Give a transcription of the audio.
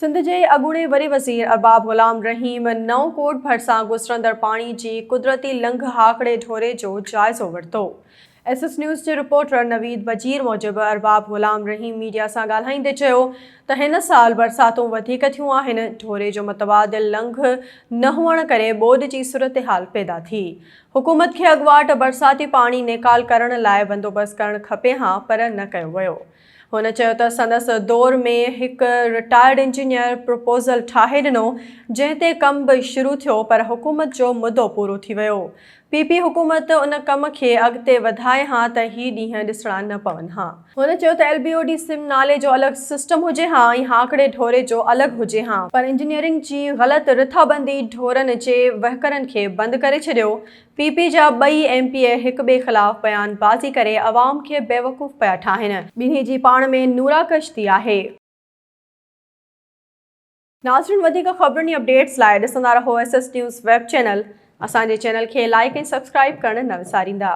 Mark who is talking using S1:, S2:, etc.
S1: سنڌ جي اڳوڻي وڏي وزير ارباب غلام رحيم نئون ڪوٽ ڀرسان گذرندڙ پاڻي جي قدرتي لنگهه هاڪڙي ڍوري جو جائزو ورتو. ايس ايس نيوز جي رپورٽر نويد بجير موجب ارباب غلام رحيم ميڊيا سان ڳالهائيندي چيو ته هن سال برساتون وڌيڪ ٿيون آهن، ڍوري جو متبادل لنگهه نه هئڻ ڪري ٻوڏ جي صورتحال پيدا ٿي. حڪومت کي اڳواٽ برساتي پاڻي نيڪال ڪرڻ لاء بندوبست ڪرڻ کپي هان پر نه ڪيو ويو. هن چيو ته سندس دور ۾ هڪ رٽائرڊ انجنيئر پروپوزل ٺاهي ڏنو جنهن تي ڪم به شروع ٿيو پر حڪومت جو مدو پورو ٿي ويو. پي پي حڪومت ان ڪم کي اڳتي وڌائي هان ته هي ڏينهن ڏسڻا نه پون هان. هن چيو ته ايل بي او ڊي سم نالي جو الڳ سسٽم هجي هان ۽ هاڪڙي ڍوري جو الڳ هجي هان پر انجنيئرنگ جي غلط رٿابندي ڍورن جي وهڪرن کي بند ڪري ڇڏيو پي پي جا ٻئي ايم پي اي هڪ ٻئي خلاف بيان بازي ڪري عوام کي بيوقوف پيا ٺاهن. ٻنهي جي پاڻ ۾ نورا ڪشتي آهي. ناظرين وڌيڪ خبرن ۽ اپڊيٽس لاء ڏسندا رهو S S news web channel اسان جي چينل کي لائيڪ ۽ سبسڪرائيب ڪرڻ نه وساريندا.